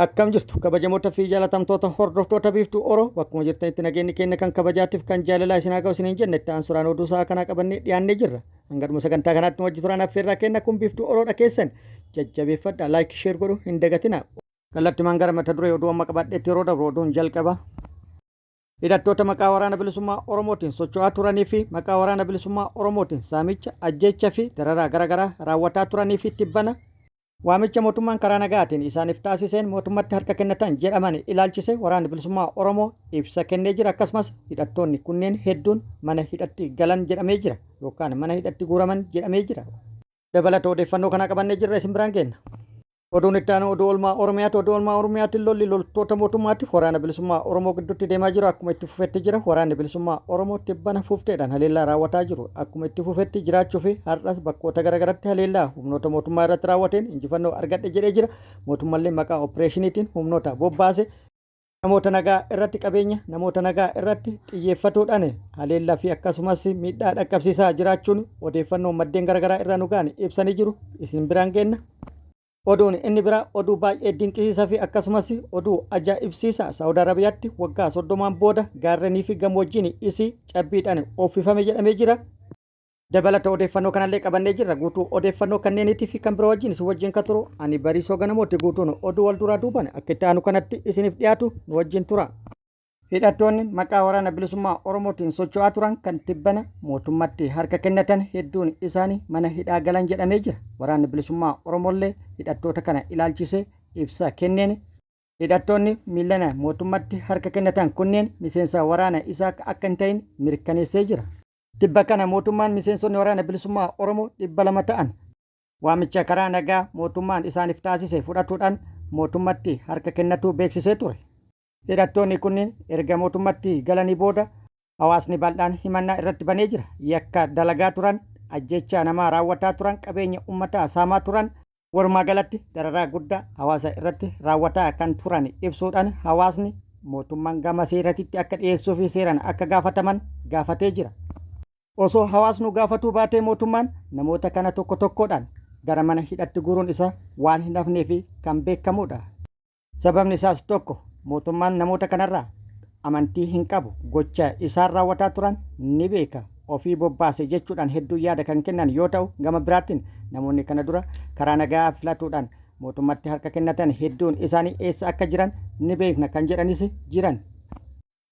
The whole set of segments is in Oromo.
Akkam jirtu kabajamoota fi jaalatamtoota hordoftoota Biiftuu Oro, bakkuma jirtanitti nageenyi keenya kan kabajaatiif kan jaalalaa isin haa ga'u isiniin jenne. Itti aansuudhaan oduu sa'a kanaa qabannee dhiyaannee jirra. Hanga dhuma sagantaa kanaatti nu wajji turaan affeerraa kenna. Kun Biiftuu Oroodha, keessan jajjabeeffadha, like, share godhu hin dagatina. Kallattimaan gara mata duree oduu amma qabadheetti yeroo dabru, oduun jalqaba. Hidhattoota maqaa Waraana Bilisummaa Oromootiin socho'aa turanii fi maqaa Waraana Bilisummaa Oromootiin saamicha, ajjeecha fi dararaa garaagaraa raawwataa turanii fi tibbana waamicha mootummaan karaa nagaatiin isaaniif taasiseen mootummatti harka kennatan jedhaman ilaalchise Waraanni Bilisummaa Oromoo ibsa kennee jira. Akkasumas hidhattoonni kunneen hedduun mana hidhatti galan jedhamee jira yookaan mana hidhatti guuraman jedhamee jira. Dabalata odeeffannoo kanaa qabannee jirra, isin biraan geenna. Oduun itti aanu oduu oolmaa Oromiyaati. Oduu oolmaa Oromiyaatiin lolli loltoota mootummaatiif Waraana Bilisummaa Oromoo gidduutti deemaa jiru akkuma itti fufetti jira. Waraanni Bilisummaa Oromoo tibbana fufteedhaan haleellaa raawwataa jiru akkuma itti fufetti jiraachuu fi har'as bakkoota garaagaratti haleellaa humnoota mootummaa irratti raawwateen injifannoo argadhe jedhee jira. Mootummallee maqaa opereeshiniitiin humnoota bobbaase namoota nagaa irratti, qabeenya namoota nagaa irratti xiyyeeffatuudhaan haleellaa fi akkasumas miidhaa dhaqqabsiisaa jiraachuun odeeffannoo maddeen garaagaraa irraa nu ga'an ibsanii jiru. Isin biraan geenna. Oduun inni biraa oduu baay'ee dinqisiisaa fi akkasumas oduu ajaa'ibsiisaa: Saawud Arabiyaatti waggaa 30n booda gaarrenii fi gammoojjiin isii cabbiidhaan uffifame jedhamee jira. Dabalata odeeffannoo kanallee qabannee jirra. Guutuu odeeffannoo kanneeniitii fi kan biroo wajjin isin wajjin kan turu ani Bariisoo Ganamooti. Guutuun oduu wal duraa duubaan akka itti aanu kanatti isiniif dhiyaatu, nu wajjin tura. Hidhattoonni maqaa Waraana Bilisummaa Oromootiin socho'aa turan kan tibbana mootummatti harka kennatan hedduun isaanii mana hidhaa galan jedhamee jira. Waraanni Bilisummaa Oromollee hidhattoota kana ilaalchisee ibsa kenneen hidhattoonni miillana mootummatti harka kennatan kunneen miseensa waraana isaa akka hin ta'in mirkaneessee jira. Tibba kana mootummaan miseensonni Waraana Bilisummaa Oromoo 200 ta'an waamicha karaa nagaa mootummaan isaaniif taasise fudhatuudhaan mootummatti harka kennatuu beeksisee ture. Hidhattoonni kunneen erga mootummatti galanii booda hawaasni bal'aan himannaa irratti banee jira. Yakka dalagaa turan, ajjechaa namaa raawwataa turan, qabeenya uummataa saamaa turan, walumaa galatti dararaa guddaa hawaasa irratti raawwataa kan turan ibsuudhaan hawaasni mootummaan gama seeratitti akka dhiyeessuu fi seeraan akka gaafataman gaafatee jira. Osoo hawaasnu gaafatuu baatee mootummaan namoota kana tokko tokkodhaan gara mana hidhatti guuruun isaa waan hin hafnee fi kan beekamudha. Sababni isaas tokko, mootummaan namoota kanarraa amantii hin qabu, gocha isaan raawwataa turan ni beeka, ofii bobbaase jechuudhaan hedduu yaada kan kennan yoo ta'u, gama biraatiin namoonni kana dura karaa nagaa filatuudhaan mootummatti harka kennatan hedduun isaanii eessa akka jiran ni beekna kan jedhanis jiran.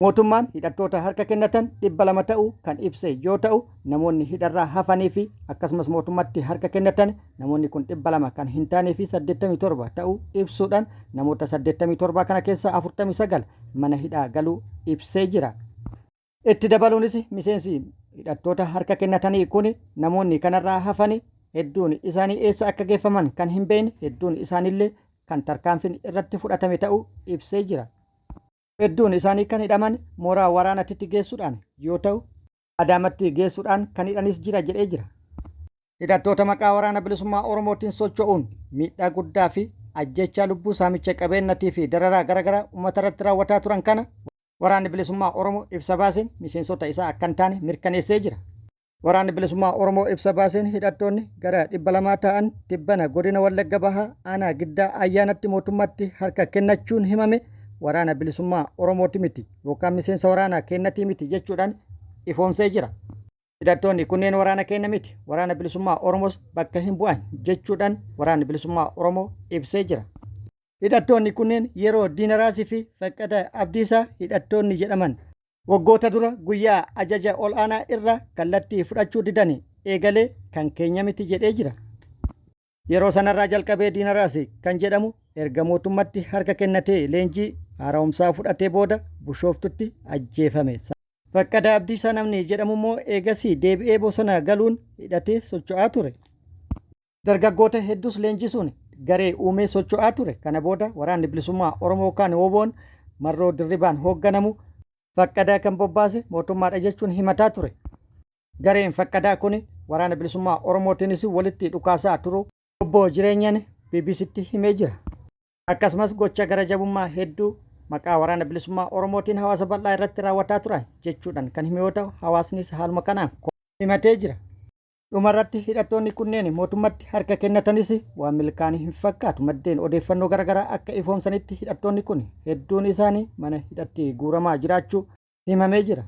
Mootummaan hidhattoota harka kennatan 200 ta'uu kan ibse yoo ta'u, namoonni hidharraa hafanii fi akkasumas mootummatti harka kennatan namoonni kun 200 kan hin taanee fi 87 ta'uu ibsuudhaan namoota 87 kana keessaa 49 mana hidhaa galuu ibsee jira. Itti dabaluunis miseensi hidhattoota harka kennatanii kun namoonni kanarraa hafani hedduun isaanii eessa akka geeffaman kan hin beekne, hedduun isaaniillee kan tarkaanfiin irratti fudhatame ta'uu ibsee jira. Hedduun isaanii kan hidhaman mooraa waraanatitti geessuudhaan yoo ta'u, Adaamatti geessuudhaan kan hidhanis jira jedhee jira. Hidhattoota maqaa Waraana Bilisummaa Oromootiin socho'uun miidhaa guddaa fi ajjeechaa lubbuu, saamicha qabeennatii fi dararaa garaagaraa uummata irratti raawwataa turan kana Waraanni Bilisummaa Oromoo ibsa baaseen miseensota isaa akka hin taane mirkaneessee jira. Waraanni Bilisummaa Oromoo ibsa baaseen hidhattoonni gara 200 ta'an tibbana godina Wallagga Bahaa aanaa Giddaa Ayyaanatti mootummatti harka kennachuun himame Waraana Bilisummaa Oromooti miti yookaan miseensa waraanaa kennatii miti jechuudhaan ifoomsee jira. Hidhattoonni kunneen waraana kenna miti, Waraana Bilisummaa Oromoos bakka hin bu'an jechuudhaan Waraanni Bilisummaa Oromoo ibsee jira. Hidhattoonni kunneen yeroo Diinaraasii fi Faqqada Abdiisaa hidhattoonni jedhaman waggoota dura guyyaa ajaja ol'aanaa irraa kallattii fudhachuu didani eegalee kan keenya miti jedhee jira. Yeroo sanarraa jalqabee Diinaraasi kan jedhamu erga mootummatti harka kennatee leenjii haara'umsaa fudhatee booda Bushooftutti ajjeefame. Faqqadaa Abdiisaa namni jedhamu immoo eegasii deebi'ee bosona galuun hidhatee socho'aa ture. Dargaggoota hedduus leenjisuun garee uumee socho'aa ture. Kana booda Waraanni Bilisummaa Oromoo kan WBOn Marroo Dirribaan hoogganamu Faqqadaa kan bobbaase mootummaadha jechuun himataa ture. Gareen Faqqadaa kun Waraana Bilisummaa Oromootiinis walitti dhukaasaa turuu Obbo Jireenyaan BBCtti himee jira. Akkasumas gocha gara jabummaa hedduu maqaa Waraana Bilisummaa Oromootiin hawaasa bal'aa irratti raawwataa tura jechuudhaan kan hime yoo ta'u, hawaasnis haaluma kanaan himatee jira. Dhumarratti hidhattoonni kunneen mootummatti harka kennatanis waan milkaa'an hin fakkaatu. Maddeen odeeffannoo garaagaraa akka ifoomsanitti hidhattoonni kun hedduun isaanii mana hidhatti guuramaa jiraachuu himamee jira.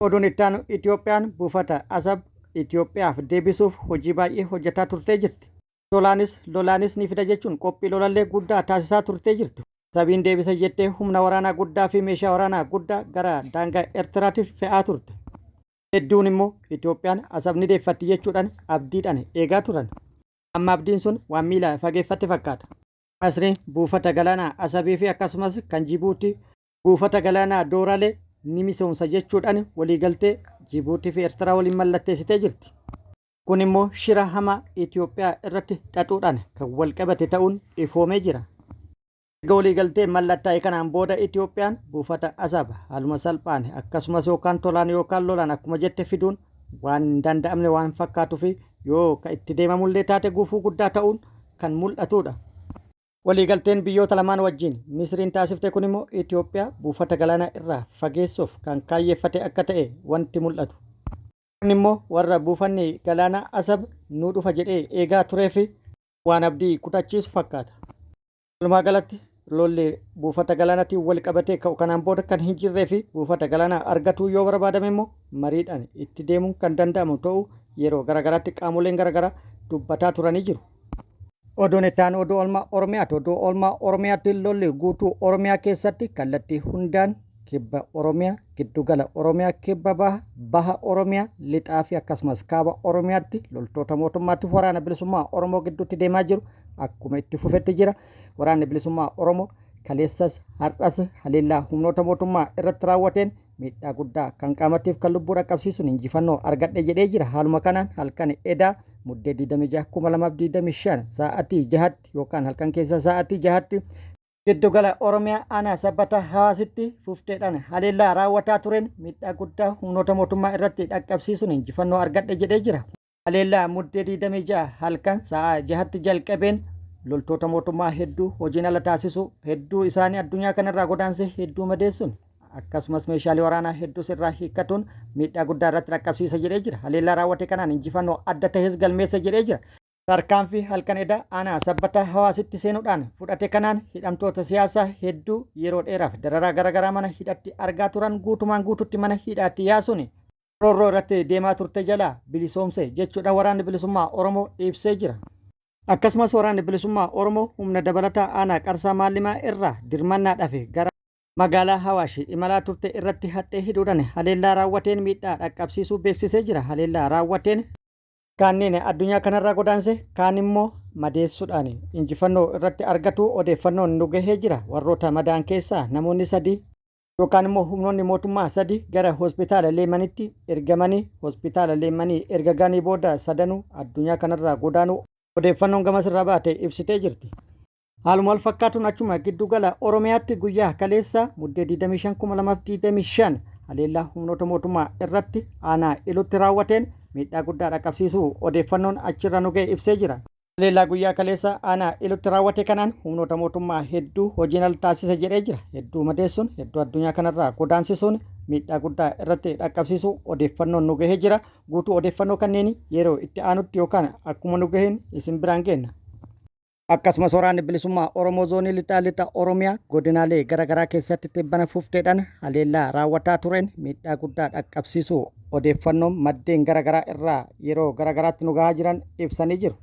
Oduun itti aanu Itoophiyaan buufata Asab Itoophiyaaf deebisuuf hojii baay'ee hojjetaa turtee jirti. Tolaanis lolaanis ni fida jechuun qophii lolallee guddaa taasisaa turtee jirti. Sabiin deebisa jettee humna waraanaa guddaa fi meeshaa waraanaa guddaa gara daangaa Eertiraatti fe'aa turte. Hedduun immoo Itoophiyaan Asab ni deeffatti jechuudhaan abdiidhaan eegaa turan. Amma abdiin sun waan miila fageeffatte fakkaata. Masriin buufata galaanaa Asabii fi akkasumas kan Jibuutii buufata galaanaa Dooralee ni misoomsa jechuudhaan waliigaltee Jibuutii fi Eertiraa waliin mallatteessitee jirti. Kun immoo shira hamaa Itoophiyaa irratti xaxuudhaan kan walqabate ta'uun ifoomee jira. Erga waliigaltee mallattaa'e kanaan booda Itoophiyaan buufata Asab haaluma salphaan akkasumas yookaan tolaan yookaan lolaan akkuma jette fiduun waan hin danda'amne waan fakkaatuu fi yoo ka itti deemamullee taate gufuu guddaa ta'uun kan mul'atudha. Waliigalteen biyyoota lamaan wajjin Misriin taasifte kun immoo Itoophiyaa buufata galaanaa irraa fageessuuf kan kaayyeeffate akka ta'e wanti mul'atu. Kun immoo warra buufanni galaanaa Asab nuu dhufa jedhee eegaa tureef waan abdii kutachiisu fakkaata. Walumaa galatti lolli buufata galaanaatiin wal qabatee ka'u kanaan booda kan hin jirree fi buufata galaanaa argatuu yoo barbaadame immoo mariidhaan itti deemuun kan danda'amu ta'uu yeroo garaagaraatti qaamoleen garaagaraa dubbataa turanii jiru. Oduun itti aanu oduu oolmaa Oromiyaati. Oduu oolmaa Oromiyaatti lolli guutuu Oromiyaa keessatti kallattii hundaan kibba Oromiyaa, giddugala Oromiyaa, kibba baha, baha Oromiyaa, lixaa fi akkasumas kaaba Oromiyaatti loltoota mootummaatti waraana bilisummaa Oromoo gidduutti deemaa jiru akkuma itti fufetti jira. Waraanni bilisummaa Oromoo kaleessas har'as haleellaa humnoota mootummaa irratti raawwateen miidhaa guddaa kan qaamattiif kan lubbuu dhaqqabsiisuun injifannoo argadhe jedhee jira. Haaluma kanaan halkan edaa Muddee 26 2025 sa'aatii jahatti yookaan halkan keessa sa'aatii jahatti Giddugala Oromiyaa aanaa Sabbataa Hawaasitti fufteedhaan haleellaa raawwataa tureen miidhaa guddaa humnoota mootummaa irratti dhaqqabsiisuun injifannoo argadhe jedhee jira. Haleellaa Muddee 26 halkan sa'aa jahatti jalqabeen loltoota mootummaa hedduu hojiin ala taasisuu, hedduu isaanii addunyaa kanarraa godaansee hedduu madeessuun akkasumas meeshaalee waraanaa hedduus irraa hiikkatuun miidhaa guddaa irratti dhaqqabsiisa jedhee jira. Haleellaa raawwate kanaan injifannoo adda tahes galmeessa jedhee jira. Tarkaanfii halkan edaa aanaa Sabbataa Hawaasitti seenuudhaan fudhate kanaan hidhamtoota siyaasaa hedduu yeroo dheeraaf dararaa garagaraa mana hidhatti argaa turan guutumaan guututti mana hidhaatti yaasuun roorroo irratti deemaa turte jalaa bilisoomse jechuudhaan Waraanni Bilisummaa Oromoo ibsee jira. Akkasumas Waraanni Bilisummaa Oromoo humna dabalataa aanaa Qarsaa Maallimaa irraa dirmannaadhaaf gara magaalaa Hawaash imalaa turte irratti haxxee hidhuudhaan haleellaa raawwateen miidhaa dhaqqabsiisuu beeksisee jira. Haleellaa raawwateen Kaanneen addunyaa kanarraa godaanse kaan immoo madeessuudhaan injifannoo irratti argatuu odeeffannoon nu gahee jira. Warroota madaa'an keessaa namoonni sadii yookaan immoo humnoonni mootummaa sadii gara hospitaala Leemanitti ergamanii hospitaala Leemanii erga ga'anii booda sadanuu addunyaa kanarraa godaanuu odeeffannoon gamasirraa baate ibsitee jirti. Haaluma wal fakkaatuun achuma giddu gala Oromiyaatti guyyaa kaleessaa Muddee 25,2025 haleellaa humnoota mootummaa irratti aanaa Ilutti raawwateen miidhaa guddaa dhaqqabsiisuu odeeffannoon achirra nu ga'e ibsee jira. Haleellaa guyyaa kaleessaa aanaa Ilutti raawwate kanaan humnoota mootummaa hedduu hojiin al taasise jedhee jira. Hedduu madeessuun, hedduu addunyaa kanarraa godaansisuun miidhaa guddaa irratti dhaqqabsiisuu odeeffannoon nu gahee jira. Guutuu odeeffannoo kanneenii yeroo itti aanutti yookaan akkuma nu gaheen isin biraan geenna. Akkasumas Waraanni Bilisummaa Oromoo Zoonii Lixaa Lixa Oromiyaa godinaalee gara garaa keessatti tibbana fufteedhaan haleellaa raawwataa tureen miidhaa guddaa dhaqqabsiisuu odeeffannoon maddeen gara garaa irraa yeroo gara garaatti nu gahaa jiran ibsanii jiru.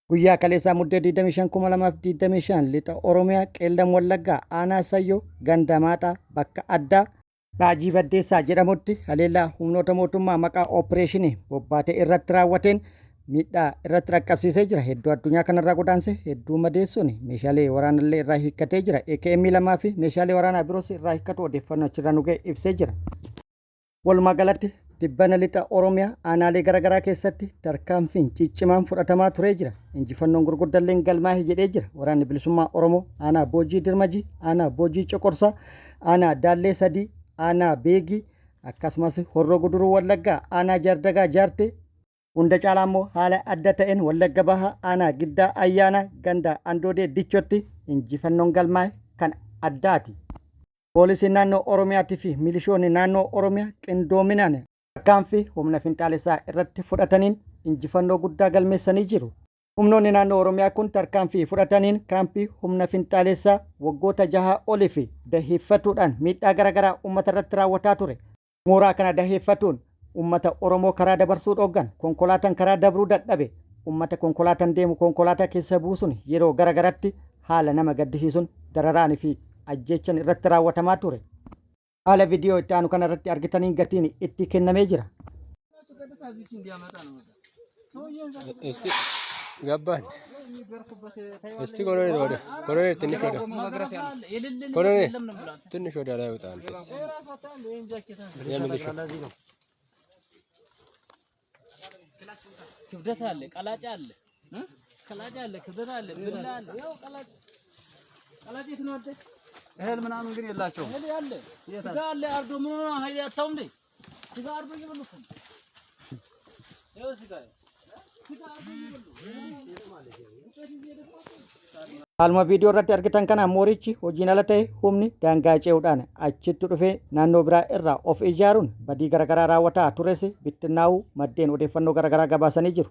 Guyyaa kaleessaa Muddee 25,2025 Lixa Oromiyaa Qeellam Wallaggaa Aanaa Sayyoo Ganda Maaxaa bakka addaa Raajii Baddeessaa jedhamutti haleellaa humnoota mootummaa maqaa ooppireeshinii bobbaatee irratti raawwateen miidhaa irratti dhaqqabsiisee jira. Hedduu addunyaa kanarraa godaanse hedduu madeessuun meeshaalee waraanallee irraa hiikkatee jira. AKM lamaa fi meeshaalee waraanaa biroos irraa hiikkatu odeeffannoo achirraa nu ga'e ibsee jira. Walumaa galatti tibbana lixa Oromiyaa aanaalee garaagaraa keessatti tarkaanfiin ciccimaan fudhatamaa turee jira. Injifannoon gurguddalleen galmaa'e jedhee jira. Waraanni Bilisummaa Oromoo aanaa Boojii Dirmajii, aanaa Boojii Coqorsaa, aanaa Daallee Sadii, aanaa Beegii, akkasumas Horroo Guduruu Wallaggaa, aanaa Jaardagaa Jaartee, hunda caalaa immoo haala adda ta'een Wallagga Bahaa aanaa Giddaa Ayyaanaa ganda Andoodee Dichotti injifannoon galmaa'e kan addaati. Poolisiin naannoo Oromiyaatii fi milishoonni naannoo Oromiyaa qindoominaan Tarkaanfii humna finxaalessaa irratti fudhataniin injifannoo guddaa galmeessanii jiru. Humnoonni naannoo Oromiyaa kun tarkaanfii fudhataniin kaampii humna finxaalessaa waggoota jahaa oliif daheeffatuudhaan miidhaa garaagaraa uummata irratti raawwataa ture. Mooraa kana daheeffatuun uummata Oromoo karaa dabarsuu dhooggan, konkolaataan karaa dabruu dadhabe, uummata konkolaataan deemu konkolaataa keessa buusuun yeroo garaagaratti haala nama gaddisiisuun dararaanii fi ajjeechan irratti raawwatamaa ture. Haala viidiyoo itti aanu kana irratti argitaniin gatiin itti kennamee jira. እስቲ ገባን። እስቲ ኮሎኔል ወደ ኮሎኔል ትንሽ ወደ ኮሎኔል ትንሽ ወደ ላይ ወጣ። አንተስ የሚሊሻ ክብደት አለ፣ ቀላጭ አለ፣ ቀላጭ አለ፣ ክብደት አለ፣ ብላ አለ። ያው ቀላጭ ቀላጭ የት ነው አለ? እህል ምናምን ግን የላቸውም። እህል አለ፣ ስጋ አለ። አርዶ ምን ሆነ ኃይል ያጣው እንዴ? ስጋ አርዶ እየበሉ እኮ ነው። ይኸው ስጋ ስጋ አርዶ እየበሉ። Haaluma viidiyoo irratti argitan kana moorichi hojiin ala ta'e humni daangaa ce'uudhaan achitti dhufee naannoo biraa irraa of ijaaruun badii garaagaraa raawwataa tures bittinnaa'uu maddeen odeeffannoo garaagaraa gabaasanii jiru.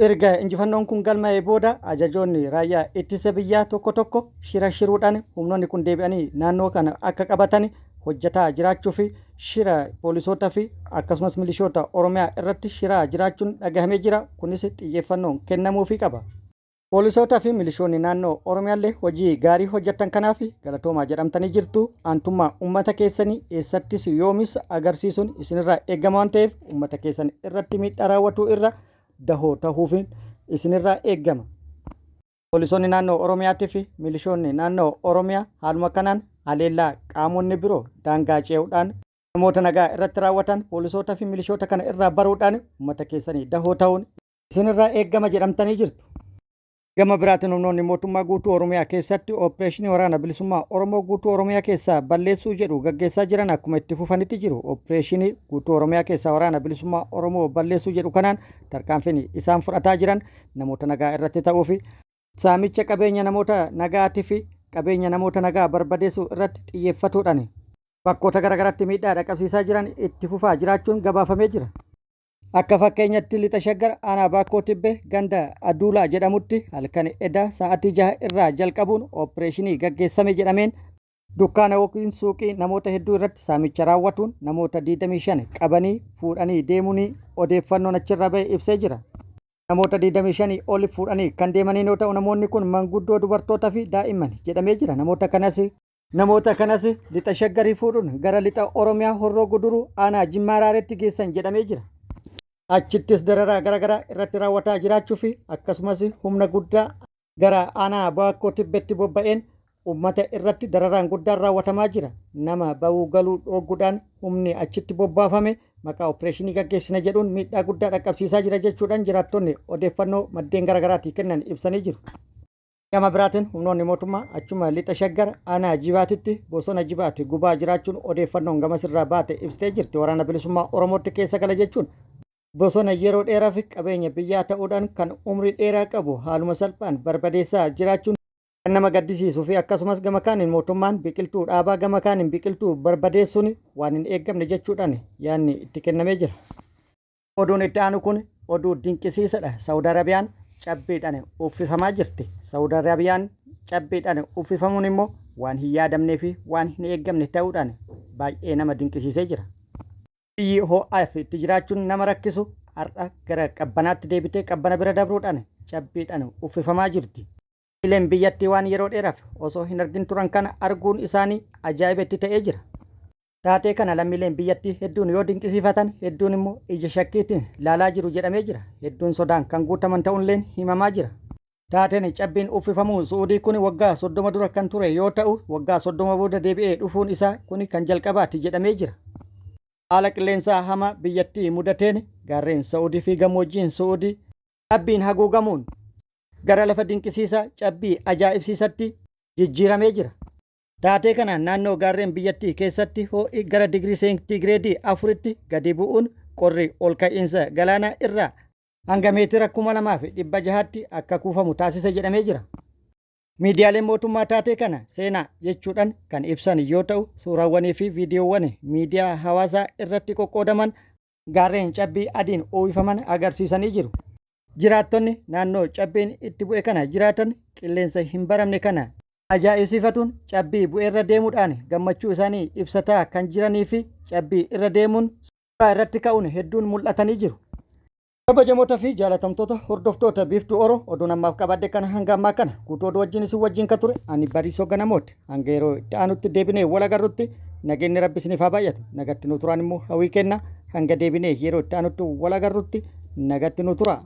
Erga injifannoon kun galmaa'ee booda ajajoonni raayyaa ittisa biyyaa tokko tokko shira shiruudhaan humnoonni kun deebi'anii naannoo kana akka qabatan hojjetaa jiraachuu fi shira poolisootaa fi akkasumas milishoota Oromiyaa irratti shiraa jiraachuun dhagahamee jira. Kunis xiyyeeffannoon kennamuufii qaba. Poolisootaa fi milishoonni naannoo Oromiyaallee hojii gaarii hojjetan kanaaf galatoomaa jedhamtanii jirtu. Aantummaa uummata keessanii eessattis yoomis agarsiisuun isinirraa eegama waan ta'eef uummata keessan irratti miidhaa raawwatuu irra dahoo ta'uuf isinirraa eegama. Poolisoonni naannoo Oromiyaatii fi milishoonni naannoo Oromiyaa haaluma kanaan haleellaa qaamonni biroo daangaa ce'uudhaan namoota nagaa irratti raawwatan poolisootaa fi milishoota kana irraa baruudhaan uummata keessanii dahoo ta'uun isinirraa eegama jedhamtanii jirtu. Gama biraatiin humnoonni mootummaa guutuu Oromiyaa keessatti opereeshinii waraana bilisummaa Oromoo guutuu Oromiyaa keessaa balleessuu jedhu gaggeessaa jiran akkuma itti fufanitti jiru. Opereeshinii guutuu Oromiyaa keessaa waraana bilisummaa Oromoo balleessuu jedhu kanaan tarkaanfiin isaan fudhataa jiran namoota nagaa irratti ta'uu fi saamicha qabeenya namoota nagaatii fi qabeenya namoota nagaa barbadeessuu irratti xiyyeeffatuudhaan bakkoota garaagaraatti miidhaa dhaqqabsiisaa jiran itti fufaa jiraachuun gabaafamee jira. Akka fakkeenyatti Lixa Shaggar aanaa Baakkoo Tibbee ganda Aduulaa jedhamutti halkan eda sa'aatii 6 irraa jalqabuun opereeshinii gaggeessame jedhameen dukkaana yookiin suuqii namoota hedduu irratti saamicha raawwatuun namoota 25 qabanii fuudhanii deemuun odeeffannoon achirra bahe ibsee jira. Namoota 25 ol fuudhanii kan deemanii yoo ta'u namoonni kun manguddoo, dubartootaa fi daa'imman jedhamee jira. Namoota kanas Lixa Shaggarii fuudhuun gara Lixa Oromiyaa Horroo Guduruu aanaa Jimmaa Raareetti geessan jedhamee jira. Achittis dararaa garaagaraa irratti raawwataa jiraachuu fi akkasumas humna guddaa gara aanaa Baakkoo Tibbeetti bobba'een uummata irratti dararaan guddaan raawwatamaa jira. Nama ba'uu galuu dhoogguudhaan humni achitti bobbaafame maqaa opereeshinii gaggeessina jedhuun miidhaa guddaa dhaqqabsiisaa jira jechuudhaan jiraattonni odeeffannoo maddeen garaagaraatii kennan ibsanii jiru. Gama biraatiin humnoonni mootummaa achuma Lixa Shaggar aanaa Jibaatitti bosona Jibaati gubaa jiraachuun odeeffannoon gamasirraa baate ibsitee jirti. Waraana bilisummaa Oromootti keessa gala jechuun bosona yeroo dheeraa fi qabeenya biyyaa ta'uudhaan kan umrii dheeraa qabu haaluma salphaan barbadeessaa jiraachuun kan nama gaddisiisuu fi akkasumas gama kaaniin mootummaan biqiltuu dhaabaa gama kaaniin biqiltuu barbadeessuun waan hin eeggamne jechuudhaan yaadni itti kennamee jira. Oduun itti aanu kun oduu dinqisiisadha. Saawud Arabiyaan cabbiidhaan uffifamaa jirti. Saawud Arabiyaan cabbiidhaan uffifamuun immoo waan hin yaadamnee fi waan hin eeggamne ta'uudhaan baay'ee nama dinqisiisee jira. Biyyi ho'aaf itti jiraachuun nama rakkisu har'a gara qabbanaatti deebitee qabbana bira dabruudhaan cabbiidhaan uffifamaa jirti. Lammiileen biyyattii waan yeroo dheeraaf osoo hin argin turan kana arguun isaanii ajaa'iba itti ta'ee jira. Taatee kana lammiileen biyyattii hedduun yoo dinqisiifatan, hedduun immoo ija shakkiitiin laalaa jiru jedhamee jira. Hedduun sodaan kan guutaman ta'ulleen himamaa jira. Taateen cabbiin uffifamuu Su'uudii kun waggaa 30 dura kan ture yoo ta'u, waggaa 30 booda deebi'ee dhufuun isaa kun kan jalqabaati jedhamee jira. Haala qilleensaa hamaa biyyattii mudateen gaarreen Sa'uudii fi gammoojjiin Su'uudii cabbiin haguugamuun gara lafa dinqisiisaa cabbii ajaa'ibsiisatti jijjiiramee jira. Taatee kanaan naannoo gaarreen biyyattii keessatti ho'i gara digirii seentigireedii 4tti gadi bu'uun qorri ol ka'iinsa galaanaa irraa hanga meetira 2600tti akka kuufamu taasise jedhamee jira. Miidiyaaleen mootummaa taatee kana seenaa jechuudhaan kan ibsan yoo ta'u, suuraawwanii fi viidiyoowwan miidiyaa hawaasaa irratti qoqqoodaman gaarreen cabbii adiin uwwifaman agarsiisanii jiru. Jiraattonni naannoo cabbiin itti bu'e kana jiraatan qilleensa hin baramne kana ajaa'ibsiifatuun cabbii bu'eerra deemuudhaan gammachuu isaanii ibsataa kan jiranii fi cabbii irra deemuun suuraa irratti ka'uun hedduun mul'atanii jiru. Kabajamoota fi jaalatamtoota hordoftoota Biiftuu Oro, oduun ammaaf qabadhe kana hanga ammaa kana guutuu oduu wajjin isin wajjin ka ture ani Bariisoo Ganamooti. Hanga yeroo itti aanutti deebinee wal agarrutti nageenyi Rabbi isiniif haa baay'atu. Nagatti nu turaan immoo hawwii kenna. Hanga deebinee yeroo itti aanutti wal agarrutti nagatti nu tura.